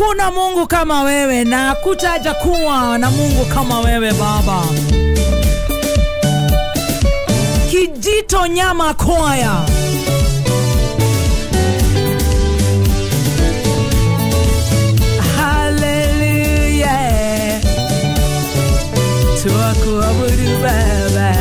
Hakuna Mungu kama wewe na hakutaja kuwa na Mungu kama wewe Baba. Kijito Nyama Choir. Hallelujah. Tuakuabudu Baba.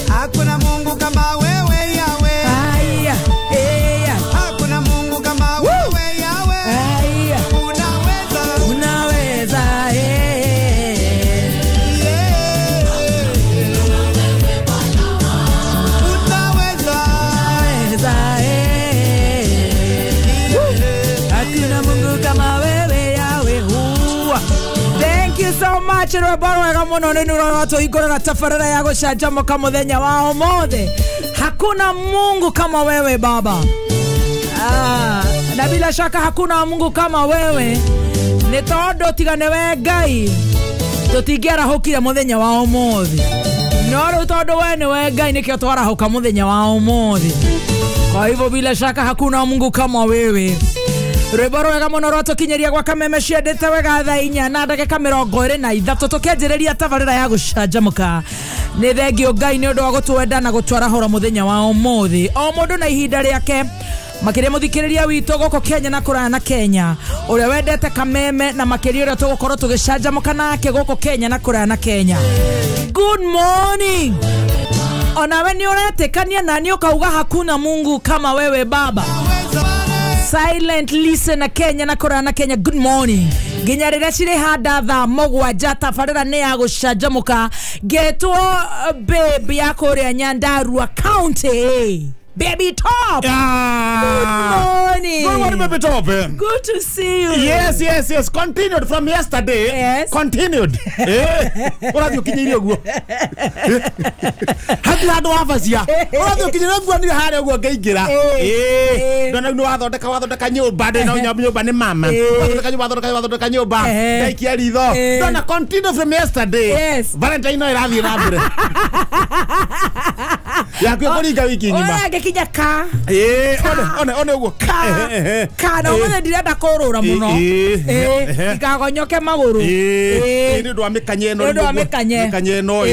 Hakuna Mungu kama wewe Yahweh. Aya, eya. Hakuna Mungu kama wewe Yahweh. Aya. Unaweza. Unaweza, eh. Yeah. Unaweza. Unaweza, eh. Hakuna Mungu kama wewe Yahweh. Thank you so much. Rwĩmbo rwega mũno nĩ rũratũhingũrĩra tabarĩra ya gũcanjamũka mũthenya wa ũmũthĩ. Hakuna Mungu kama wewe Baba. Ah, na bila shaka hakuna Mungu kama wewe nĩ tondũ tiga nĩwe Ngai tũtingĩarahũkire mũthenya wa ũmũthĩ. No rĩu tondũ we nĩwe Ngai nĩkĩo twarahũka mũthenya wa ũmũthĩ. Kwa hivyo bila shaka hakuna Mungu kama wewe. Rwĩmbo rwega mũno rwatũkinyĩria gwa Kameme ciendete wega thaa inya na ndagĩka 23 tũkĩanjĩrĩria tabarĩra ya gũcanjamũka. Nĩ thengio Ngai nĩ ũndũ wa gũtwenda na gũtwarahũra mũthenya wa ũmũthĩ. O mũndũ na ihinda rĩake makĩria mũthikĩrĩria witũ gũkũ Kenya na kũraya na Kenya ũrĩa wendete Kameme na makĩria ũrĩa tũgũkorwo tũgĩcanjamũka nake gũkũ Kenya na kũraya na Kenya. Good morning. Onawe nĩ ũretĩkania na nĩ ũkauga hakuna Mungu kama wewe Baba. Silent listener Kenya na kũraya na Kenya, good morning. Nginya rĩrĩa cirĩ handa thaa mũgwanja tabarĩra nĩ ya gũcanjamũka ngetwo babe ya kũrĩa Nyandarua County. Baby Top. Yeah. Good morning. Good morning, Baby Top. Good to see you. Yes, yes, yes. Continued from yesterday. Yes. Continued. Ũrathiĩ ũkinyĩire ũguo. Hatirĩ handũ wabacia. Ũrathiĩ ũkinyĩire ũguo niĩ harĩa ũguo ngĩingĩra. Ndona nĩ wathondeka nyũmba ndĩ na nyũmba nĩ mama. Wathondeka nyũmba. Ndaikia ritho. Ndona continued from yesterday. Yes. Valentine no ĩrathiĩ na mbere. Yaku ĩkũringa wiki ng'ima. Ũrĩa ka. One ũguo. Ka. Ka na ũmũthĩ ndirenda kũrũra mũno. Ikagonyoke magũrũ. Nĩ ũndũ wa mĩkanye ĩno. Nĩ ũndũ wa mĩkanye. Mĩkanye ĩno.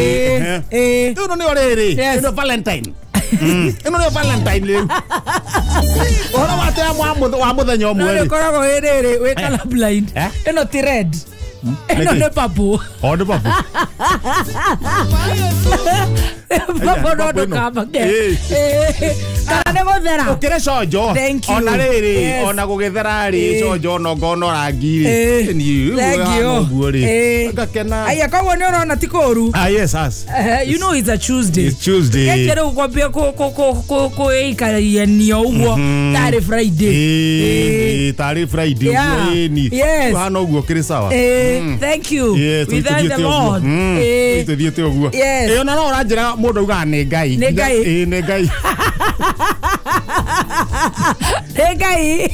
Rĩu nĩyo rĩrĩ. Ĩno Valentine. Ĩno nĩyo Valentine rĩu. Ũhoro wa tea wa mũthenya ũmwe rĩ. No nĩũkoragwo wĩ rĩrĩ wĩ color blind. Ĩno ti red. Ĩno nĩ purple. O nĩ purple. Purple no ndũkamake. Kana nĩ gũthera. Ũkĩrĩ conjo. Ona rĩrĩ ona gũgĩthera rĩ conjo no ngono rangi rĩ. Thank you. Ũguo rĩ. Ngakena. Aya koguo nĩ ũrona ti kũũru. Ah yes, us. You know it's a Tuesday. It's Tuesday. Keke rĩu kwambia kũĩikarianio ũguo tarĩ Friday. Tarĩ Friday ũguo ĩni. Ũhana ũguo kĩrĩ sawa. Thank you. Yes, we thank the Lord. Tũthiĩte ũguo. Yes. Ona no ũranjĩra mũndũ augaga nĩ Ngai. Nĩ Ngai. Nĩ Ngai. Nĩ Ngai.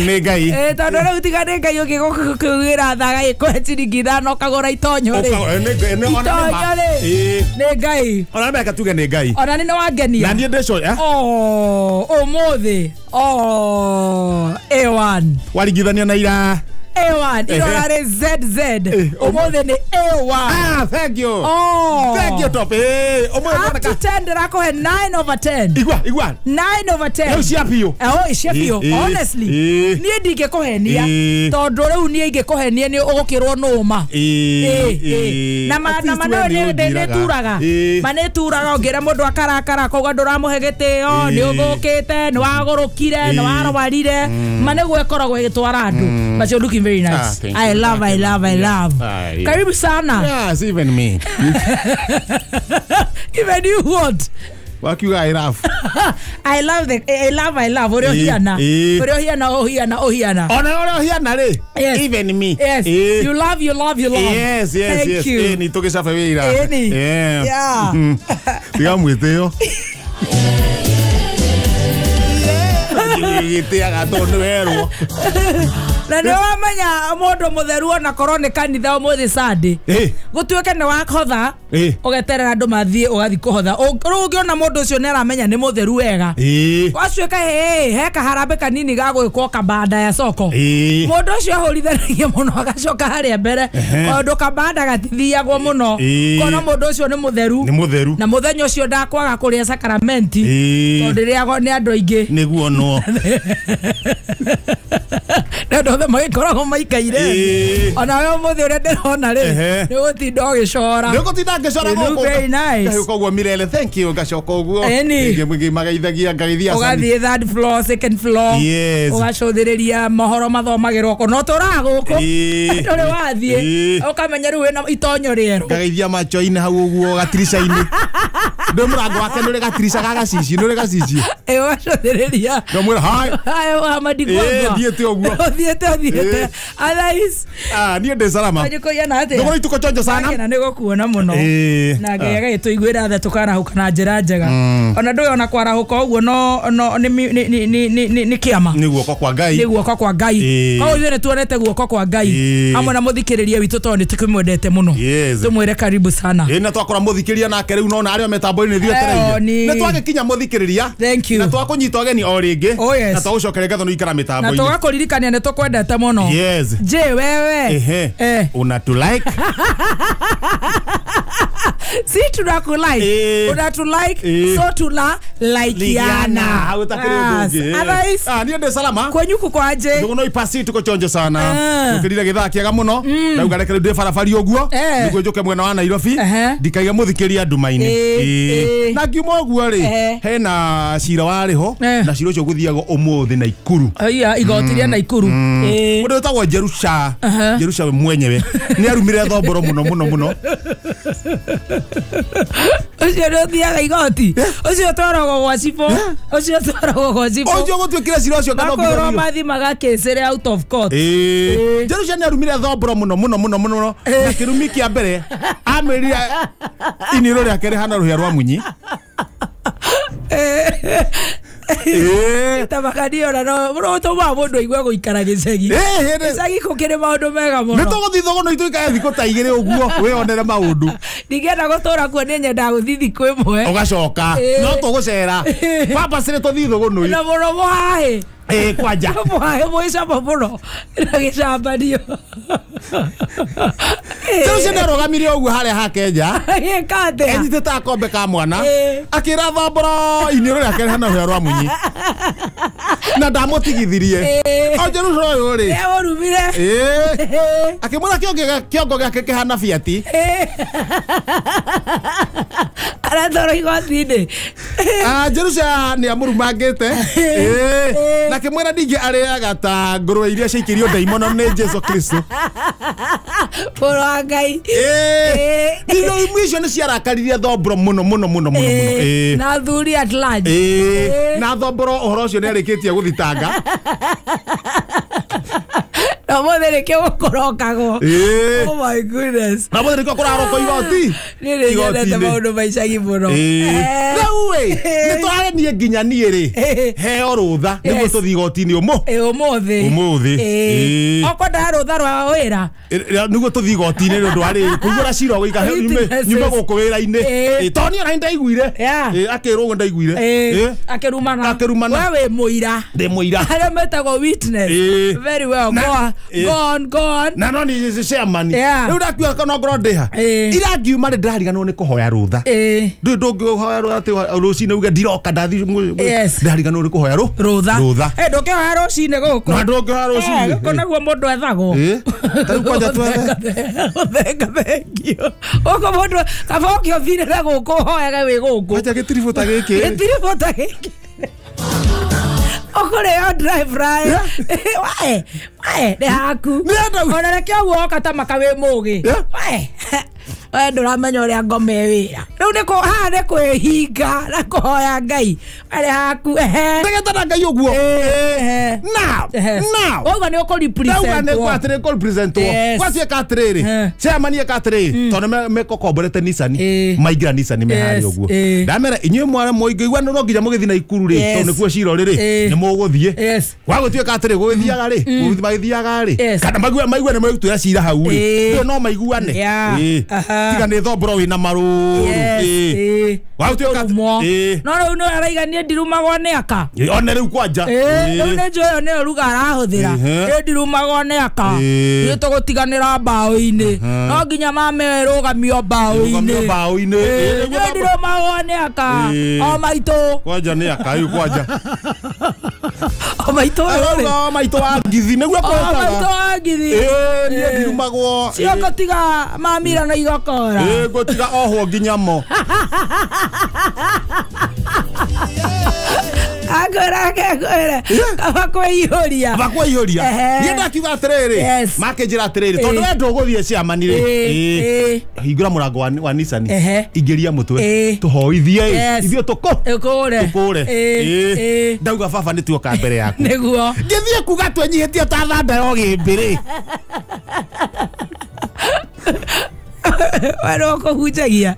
Nĩ Ngai. Tondũ rĩu tiga nĩ Ngai ũngĩgũkĩugĩra thaga ĩkũhe ciringi ithano ũkagũra itonyo rĩ. Itonyo rĩ. Nĩ Ngai. Ona meka tuge nĩ Ngai. Ona nĩ wangenia. Na niĩ ndĩco. Oh, ũmũthĩ. Oh, A1. Waringithania na ira. A1. Iro rĩ ZZ. Ũmũthĩ nĩ A1. Ah, thank you. Oh. Thank you, Top. Ũmũthĩ up to 10 ndĩrakũhe 9 over 10. Igua. 9 over 10. Rĩu cia biũ. Oh, cia biũ. Honestly. Niĩ ndingĩkũhenia. Tondũ rĩu niĩ ingĩkũhenia nĩ ũgũkĩrwo nũma. Na ma nĩ turaga. Ma nĩ turaga ũngĩra mũndũ akarakara akauga ndũramũhe gĩtĩo, nĩ ũthũkĩte, nĩ wagũrũkire, nĩ warwarire. Ma nĩguo ĩkoragwo ĩgĩtwara andũ. But you're looking very nice. Ah, I love, I love, I love. Yeah. Karibu sana. Yes, even me. Even you what? Wakiuga I love. I love the I love I love. Ũrĩa ũhiana. Ũrĩa ũhiana ũhiana ũhiana. Ona ũrĩa ũhiana rĩ. Yes. Even me. Yes. You love, you love, you love. Yes, yes, Thank yes. you. Ni tũgĩcabe wĩra. Ĩni. Yeah. Yeah. Tiga mwĩtĩo. Gĩtĩaga tondũ nĩ werwo. Na nĩ wamenya mũndũ mũtheru ona korwo nĩ kanitha ũmũthĩ Sunday. Gũtuĩke nĩ wakotha ũgeterera andũ mathiĩ ũgathiĩ kũhotha. Rĩu ũngĩona mũndũ ũcio nĩ aramenya nĩ mũtheru wega. Wacuĩka he kaharambĩ kanini ga gwĩkwo kabanda ya soko. Mũndũ ũcio ahũrithanagia mũno agacoka harĩa mbere. Tondũ kabanda gatithiagwo mũno. Kona mũndũ ũcio nĩ mũtheru. Nĩ mũtheru. Na mũthenya ũcio ndakwaga kũrĩa sakramenti. Tondũ rĩagwo nĩ andũ aingĩ. Nĩguo no. Nĩ andũ othe magĩkoragwo maikaire. Ona we ũmũthĩ ũrĩa ndĩrona rĩ, nĩ gũtinda ũgĩcora. Nĩ gũtinda ngĩcora gũkũ. Very nice. Ngacoka ũguo Mirele, thank you, ngacoka ũguo. Ngĩmagaithagia ngageithia. Ũgathiĩ third floor, second floor. Yes. Ũgacũthĩrĩria mohoro mathomagĩrwo kũ. No tũraga gũkũ. Ndũrĩ wathiĩ. Ũkamenya rĩu wĩna itonyo rĩerũ. Ngageithia macho-inĩ hau ũguo gatirica-inĩ. Ndĩ mũrango wake nĩ ũrĩ gatirica ga gacici, nĩ ũrĩ gacici. Ũgacũthĩrĩria. Ngamwĩra hi. Hi Muhammad Gwagwa. Thiĩte ũguo. Ũthiĩte. Otherwise, niĩ ndĩ salama. Kũigana atĩa? Ndũgũrũ ituko chonjo sana. Na nĩ gũkuona mũno. Na Ngai agagĩtũiguĩra tha tũkarahũka na njĩra njega. Ona ndũĩ ona kwarahũka ũguo no nĩ kĩama. Nĩ guoko kwa Ngai. Nĩ guoko kwa Ngai. Koguo ithuĩ nĩ tuonete guoko kwa Ngai. Hamwe na mũthikĩrĩria witũ tondũ nĩ tũkĩmwendete mũno. Tũmwĩre karibu sana. Na twakora mũthikĩrĩria nake rĩu nona arĩa metambo-inĩ ithuĩ etereire. Nĩ twagĩkinya mũthikĩrĩria. Thank you. Na twakũnyita ũgeni o rĩngĩ. Na twagũcokeria ngatho nĩ ikara mĩtambo-inĩ. Na tũgakũririkania nĩ tũkwendete mũno. Yes. Je wewe. Una tu like. Si tunakulike. Una tu like, so tuna likeana. Otherwise, niĩ ndĩ salama. Kwenyu kuko aje? Ndũgũ no ipasi tuko chonjo sana. Tũkĩrire gĩthaa kĩega mũno. Ndauga reke rĩu ndĩ barabari ũguo. Nĩguo njũke mwena wa Nairobi. Ndikaige mũthikĩria nduma-inĩ. Na ngiuma ũguo rĩ, hena cira warĩ ho na cira ũcio ũgũthiagwo ũmũthĩ Naikuru. Aya igoti rĩa Naikuru. Mũndũ wĩtagwo Jerusha. Jerusha we mwenyewe. Nĩ arumire thomboro mũno mũno mũno. Ũcio nĩ ũthiaga igoti. Ũcio ũtwaragwo gwa cibũ. Ũcio ũtwaragwo gwa cibũ. Ũcio gũtuĩkire cira ũcio kana ũngĩthiĩ. Mathimaga kĩcĩre out of court. Jerusha nĩ arumire thomboro mũno mũno mũno mũno. Na kĩrumi kĩa mbere amĩrire iniro rĩake rĩhana rũhĩa rwa munyi. Tabakani ona no mũno tũmaga mũndũ aigue gũikara gĩcagi. Gĩcagi gũkĩrĩ maũndũ mega mũno. Nĩ tũgũthiĩ thogona itũ ikare thikũ ta igĩrĩ ũguo wĩonere maũndũ. Ndingĩenda gũtũra kuo nĩ nyendaga gũthiĩ thikũ ĩmwe. Ũgacoka no tũgũcera. Papa sire tũthiĩ thũgũnũi. Na mũno mũhahĩ. Kwanja. Mũhahĩ mwĩcama mũno na gĩcambanio. Jerusha nĩ arũgamire ũguo harĩa ha Kenya. Ĩka atĩa? Enyitĩte gakombe ka mwana. Akĩra thomboro iniũrũ rĩake rĩhana rũhĩa rwa munyi. Na ndamũtigithirie. O Jerusha ũyũ rĩ. Nĩamũrumire. Akĩmwĩra kĩongo gĩake kĩhana biati. Aratwarwo igoti-inĩ. Jerusha nĩ amũrumangĩte. Na akĩmwĩra ningĩ arĩaga ta ngũrwe iria ciaikirio ndaimono nĩ Jesu Kristo. Mũrũ wa Ngai. Irumi icio nĩ ciarakaririe thomboro mũno mũno mũno mũno. Na athuri at large. Na thomboro ũhoro ũcio nĩ arĩkĩtie gũthitanga. Na ũmũthĩ nĩkĩo gũkũrokagwo. Oh my goodness. Na ũmũthĩ nĩkĩo kũrarokwo igoti. Niĩ nĩ nyendete maũndũ ma icagi mũno. Rĩu ĩ, nĩ tũrarenie nginya niĩ rĩ, heo rũtha nĩguo tũthiĩ igoti-inĩ ũmũthĩ. Ũmũthĩ. Ũkwendaga rũtha rwa wĩra? Nĩguo tũthiĩ igoti-inĩ nĩ ũndũ wa rĩrĩ, kũihũra cira ũgĩika nyume gũkũ wĩra-inĩ. Tondũ niĩ ona nĩ ndaiguire. Akĩrwo ũguo ndaiguire. Akĩrumana. Akĩrumana. We wĩ mũira. Ndĩ mũira. Arĩa metagwo witness. Very well. Go on, go on. Na no ni chairman. Rĩu ndakiuga kana ngorwo ndĩha. Ira ngiuma rĩ ndĩrariganĩrwo nĩ kũhoya rũtha. Ndũĩ ndũngĩhoya rũtha atĩ rũcinĩ uge ndiroka ndathiĩ ndĩrariganĩrwo nĩ kũhoya rũtha. Rũtha. Ndũngĩhoya rũcinĩ gũkũ. Na ndũngĩhoya rũcinĩ. Gũkũ naguo mũndũ ethagwo. Ta rĩu kwanja twethe. Thenga thengio. Gũkũ mũndũ kaba ũke ũthire na gũkũ ũhoyage wĩ gũkũ. Kwanja gĩtiribũ ta gĩkĩ. Gĩtiribũ ta gĩkĩ. Ũkũrĩo dry fry. Wae, wae, nĩ haku. Ona reke ũguo woka ta maka wĩ mũgĩ. Wae. We ndũramenya ũrĩa ngoma ĩ wĩra. Rĩu nĩ haha nĩ kwĩhinga na kũhoya Ngai arĩ haku ehe. Tegetana Ngai ũguo. Now now Ũguo nĩ Ndauga nĩ ũkũrepresentwo. atĩrĩ kũrepresentwo. Yes. Gwatuĩka atĩrĩrĩ chairman eka atĩrĩrĩ tondũ mekokomborete Nissan maingĩra Nissan me harĩa ũguo. Ndamera inyuĩ mwara mũingĩigua no nginya mũgĩthiĩ Naikuru rĩ tondũ nĩkuo cira ũrĩ rĩ nĩ mũgũthiĩ. Gwagũtuĩka atĩrĩ gũgĩthiaga rĩ gũgĩthiĩ magĩthiaga rĩ kana maigua nĩ megũtuĩra cira hau rĩ no maiguane. Tiga nĩ thomboro wĩna marũrũ. Gwagũtuĩka No rĩu nĩ araiga niĩ ndirumagwo nĩ aka. One rĩu kwanja. Rĩu nĩ njũĩ ĩyo nĩyo ruga arahũthĩra. Niĩ ndirumagwo nĩ aka. Niĩ tũgũtiganĩra mbaũ-inĩ. No nginya mame ĩrũgamio mbaũ-inĩ. Niĩ ndirumagwo nĩ aka. O maitũ. Kwanja nĩ aka rĩu kwanja. O maitũ ũyũ rĩ. O maitũ wa ngithi nĩguo kwĩtaga. O maitũ wa ngithi. Niĩ ndirumagwo. Cio ngũtiga mamira na igokora. Ngũtiga ohwo nginya mo. Akwĩra kaba kwĩihũria. Kaba kwĩihũria. Niĩ ndakiuga atĩrĩrĩ makĩnjĩra atĩrĩrĩ tondũ we ndũgũthiĩ chairman rĩ hingũra mũrango wa Nissan ingĩria mũtwe tũhoithie ithuĩ tũkũre. Ndauga baba nĩ tuoka mbere yaku. Nĩguo. Ngĩthiĩ kuga twenyihĩtie ta thanda ya ũgĩmbĩ rĩ. We no kũhunjagia.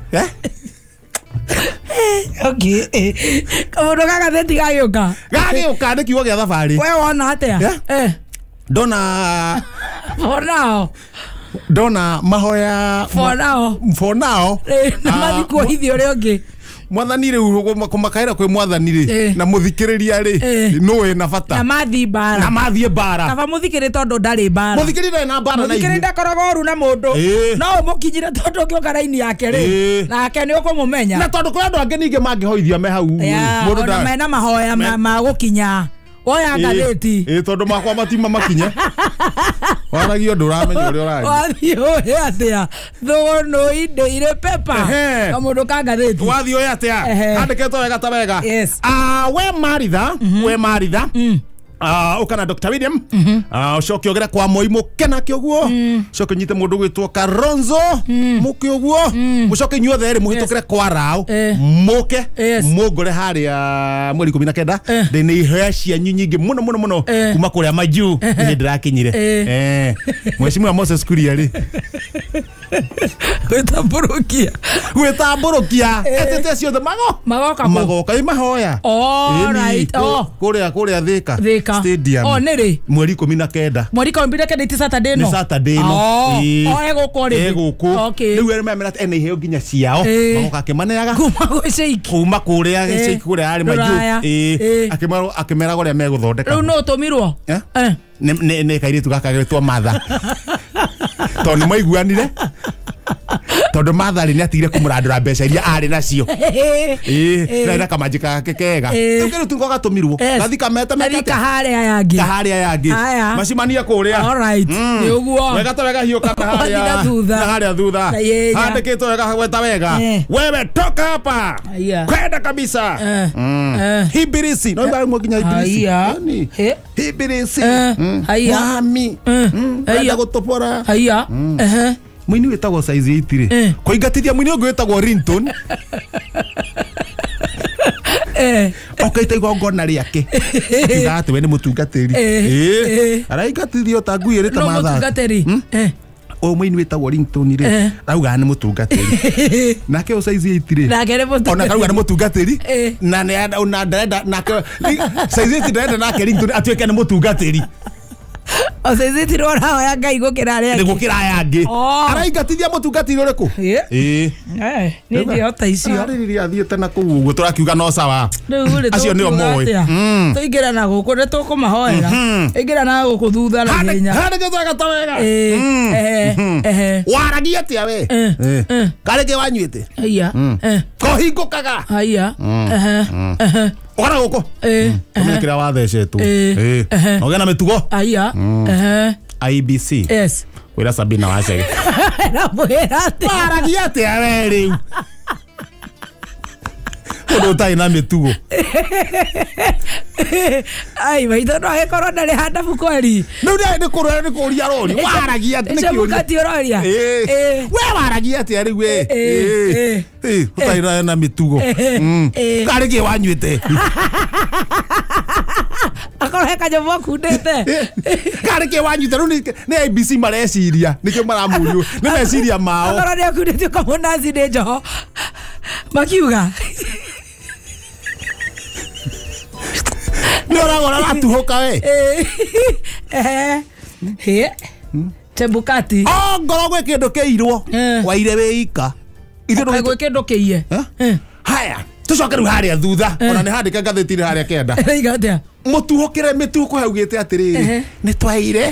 Okay. Kamundu gaka theti gagĩũka. Gagĩũka nĩ kiugo gĩa thabarĩ. We wona atĩa? Ndona For now. Ndona mahoya For now. For now. Na mathi kuohithia ũrĩa ũngĩ. Mwathani rĩu kũmakaĩra kwĩ mwathani rĩ na mũthikĩrĩria rĩ nũ wĩna bata. Na mathiĩ mbara. Na mathiĩ mbara. Kaba mũthikĩrĩ tondũ ndarĩ mbara. Mũthikĩrĩ ndarĩ na mbara na ithuĩ. Mũthikĩrĩ ndakoragwo ũru na mũndũ. No ũmũkinyire tondũ ũngĩũka raini yake rĩ nake nĩ ũkũmũmenya. Na tondũ kũrĩ andũ angĩ ningĩ mangĩhoithia me hau. Mũndũ ona mena mahoya ma gũkinya. Woya ngathĩti. Tondũ makwa matima makinye. Waragio ndũramenya ũrĩa ũraria. Wathiĩ ũĩ atĩa? Thũgũnũ indĩire pepa. Kamũndũ ka ngathĩti. Wathiĩ ũĩ atĩa? Andĩkĩtwo wega ta wega. We Maritha, we Maritha. Ũka na Dr. William. Ũcoke ũgere kwa Moi mũke nake ũguo. Ũcoke ũnyite mũndũ gwĩtwo Karonzo mũke ũguo. Mũcoke inyuothe erĩ mũhĩtũkĩre kwa Rao mũke mũngore harĩa mweri 19. Ndĩ iheo cianyu nyingĩ mũno mũno mũno kuma kũrĩa majuu nĩ ndĩrakinyire. Mheshimiwa Moses Kuria rĩ gwĩtambũrũkia gwĩtambũrũkia etete ciothe magoka magoka ĩ mahoya. All right. Kũrĩa Thika Stadium. Oh, nĩ rĩ? Mweri 19. Mweri 19 ti Saturday no. Nĩ Saturday no. Oh, egũkũ rĩ. Egũkũ. Okay. Rĩu erĩ memera ena iheo nginya ciao. Magoka akĩmaneaga. Kuma gwĩ Sheikh. Kuma kũrĩa Sheikh kũrĩa arĩ majuu. Akĩmeraga ũrĩa megũthondeka. Rĩu no ũtũmirwo? Nĩ kairĩtu gaka getwo Martha. Tondũ nĩ maiguanire. Tondũ Martha rĩ nĩ atigire kũmũrandũra mbeca iria arĩ nacio. Na kamanjĩ gake kega. Rĩu kĩrĩu tu gatũmirwo. Gathi kameta meta. Kaharĩa aya angĩ. Kaharĩa aya angĩ. Macimanie kũrĩa. All right. Nĩ ũguo. Wega ta wega hiũka na harĩa. Na harĩa thutha. Handĩkĩtwo wega weta wega. Wewe toka hapa. Kwenda kabisa. Hibirisi. No ibara nginya hibirisi. Yaani. Hibirisi. Mami. Kwenda gũtobora. Haiya. Mũini wĩtagwo size 8 rĩ kũingatithia mũini ũngĩ wĩtagwo Ringtone okaita igongona rĩake akiuga atĩ we nĩ mũtungatĩri araingatithio ta ngui ĩrĩ ta mathaa. Ũyũ mũini wĩtagwo Ringtone rĩ arauga nĩ mũtungatĩri nake ũyũ size 8 rĩ ona karauga nĩ mũtungatĩri na ndarenda nake size 8 ndarenda nake Ringtone atuĩke nĩ mũtungatĩri. O size 8 rora hoya Ngai gũkĩra arĩa angĩ. Gũkĩra aya angĩ. Araingatithia mũtungatĩri ũrĩkũ? Nĩ ndĩhota icio. Arĩrĩria athiĩte na kũu ũguo tũrakiuga no sawa. Rĩu rĩ acio nĩo moĩ. Tũingĩra na gũkũ nĩ tũkũmahoera. Ingĩra na gũkũ thutha na ihenya. Handĩkĩtwo wega ta wega. Waragia atĩa we? Karĩ kĩ wanyuĩte? Haiya. Kũhingũkaga. Haiya. Ũkara gũkũ. Ũmenye kĩrĩa wathecetwo. Na ũgĩe na mĩtugo. Haiya. IBC. Yes. Kwĩra Sabina Wachege. Ramwĩra atĩa? Waragia atĩa we rĩu? Mundu utarĩ na mĩtugo. Ai maitho no agĩkorwo ndarĩ handabu kweri. Rĩu nĩ kũrora nĩ kũria rori. Waragia atĩ nĩ kĩũria. Chebukati ũroria. We waragia atĩa rĩu we? Ũtarĩ na mĩtugo. Karĩ kĩ wanyuĩte? Akorwo he kanyamũ akundĩte. Karĩ kĩ wanyuĩte? Rĩu nĩ ABC mareciria nĩkĩo maramũrio nĩ meciria mao. Akorwo nĩ akundĩte ũkamũnaci nĩ njoho makiuga nĩ ũragora ratuhũka we. Chebukati ongorwo gwĩ kĩndũ kĩirwo waire wĩ ika. Ithuĩ gwĩ kĩndũ kĩiye. Haya tucoke rĩu harĩa thutha ona nĩ handĩke ngathĩti-inĩ harĩa kenda. Iga atĩa? Mũtuhũkĩre mĩtuhũko haugĩte atĩrĩrĩ nĩ twaire.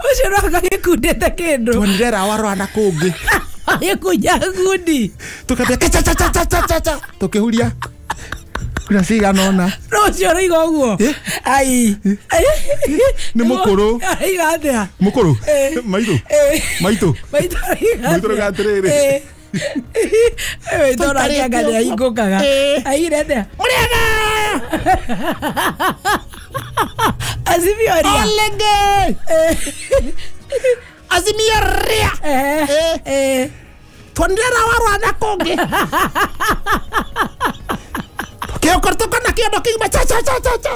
Ũcio no agĩkundĩte kĩndũ. Tuonire rawa rwana kũngĩ. Agĩkunya ngundi. Tukambia cha tukĩhuria. Kura cigana ũna. No ũcio ũroiga ũguo. Ai. Nĩ mũkũrũ. Aiga atĩa? Mũkũrũ. Maitũ. Maitũ. Maitũ arauga atĩrĩrĩ. Maitũ onake anga nĩ ahingũkaga. Aigire atĩa? Mũrĩega. Azimio ria. Olenge. Azimio ria. Tuonire rawa rwana kũngĩ. Kĩokortoka na kĩondo kĩgima cha cha cha cha cha.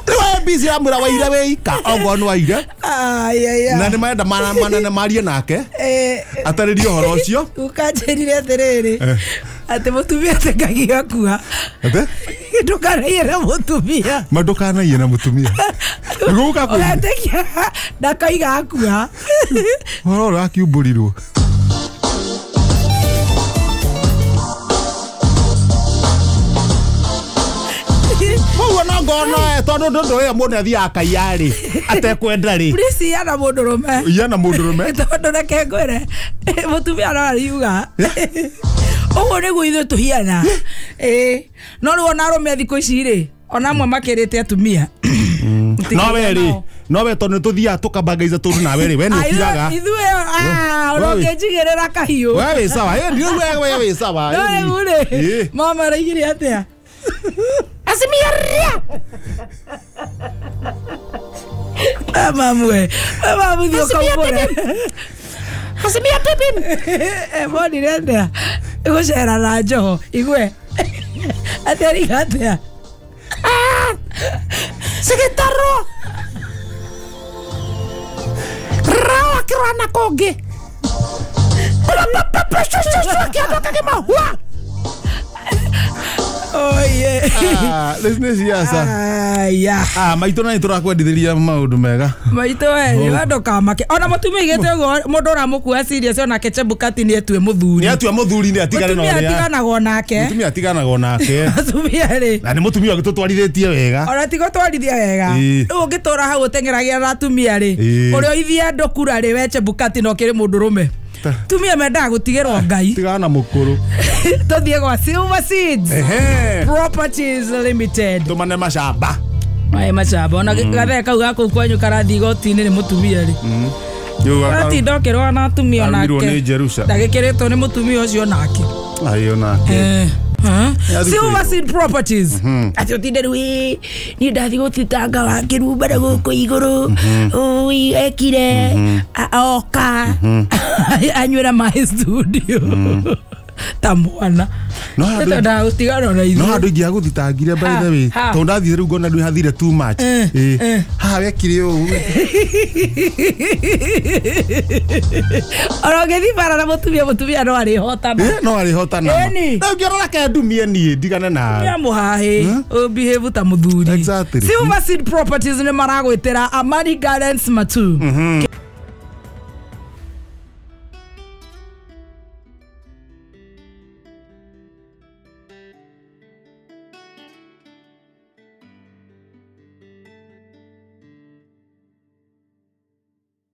Rĩu ABC amwĩra waire wĩ ika ongorwo nĩ waire. Na nĩ marenda manene marie nake atarĩrie ũhoro ũcio. Ũkanjĩrire atĩrĩrĩ atĩ mũtumia atengagia akua. Atĩ? Ndũkanaiye na mũtumia. Ma ndũkanaiye na mũtumia. Nĩguo gũka kũiya. Ũretĩkia ndakaiga akua. Ũhoro ũrakiumbũrirwo. Koguo no ngono tondu ndundu ũyũ mũndũ athiaga akaiya rĩ atekwenda rĩ. Please iya na mũndũrũme. Iya na mũndũrũme. Tondu reke ngwĩre mũtumia no ariuga. Ũguo nĩguo ithuĩ tũhiana. No rĩu ona arũme thikũ ici rĩ ona amwe makĩrĩte atumia. No we rĩ no we tondu nĩtũthiaga tũkabangaiza tũndũ nawe rĩ we nĩ ũkiraga. Ithuĩ ũrokĩnjigĩrĩra kahiũ. We wĩ sawa rĩu we wĩ sawa. No rĩu rĩ mama araigire atĩa? Azimio ria. Mamwe, mamu thio kaubore. Azimio pipim. Monire atĩa? Gũcera na njoho igue. Atĩa riga atĩa? Sigitarwo. Rawa kirwana kũngĩ. Kĩondo kĩgima hua. Oh yeah. Rĩu nĩ siasa. Yeah. Maitũ na nĩtũrakwendithĩria maũndũ mega. Maitũ we, we ndũkamake. Ona mũtumia aigĩte ũguo mũndũ ũramũkua serious onake Chebukati nĩ etue mũthuri. Nĩ atue mũthuri nĩ atigane na ũrĩa. Mũtumia atiganagwo nake. Mũtumia atiganagwo nake. Mũtumia rĩ. Na nĩ mũtumia ũgĩtũtwarithĩtie wega. Ona ti gũtwarithia wega. Rĩu ũngĩtũra hau ũteng'eragia na atumia rĩ. Ũrĩa ũithia andũ kura rĩ we Chebukati no kĩrĩ mũndũrũme. Tumia mendaga gũtigĩrwo Ngai. Tigana na mũkũrũ. Tũthiĩ gwa Silver Seeds Properties Limited. Tũmane macamba. Maĩ macamba. Ona gathee kau ga kũu kwanyu karathiĩ igoti-inĩ nĩ mũtumia rĩ. Ũratinda ũkĩrũa na atumia onake. Ndagĩkĩrĩtwo nĩ mũtumia ũcio onake. Ai onake. Silver Seed Properties. Atĩ ũtinde rĩu niĩ ndathiĩ gũthitanga wa kĩrumba na gũkũ igũrũ. Ũi ekire oka anyuĩra maĩ studio. Ta mwana. No ndagũtigana na ithuĩ. No andũ aingĩ agũthitangire by the way. Tondũ ndathiĩ rĩu ngona ndwĩ hathire too much. Haha wekire ũũ. Ona ũngĩthiĩ bara na mũtumia mũtumia no arĩhotana. No arĩhotana. Na ũngĩrora ke ndumie niĩ ndigane nawe. Nĩ mũhahĩ ũbehave ta mũthuri. Exactly. Silver Seed Properties nĩ maragwĩtĩra Amani Gardens Matu.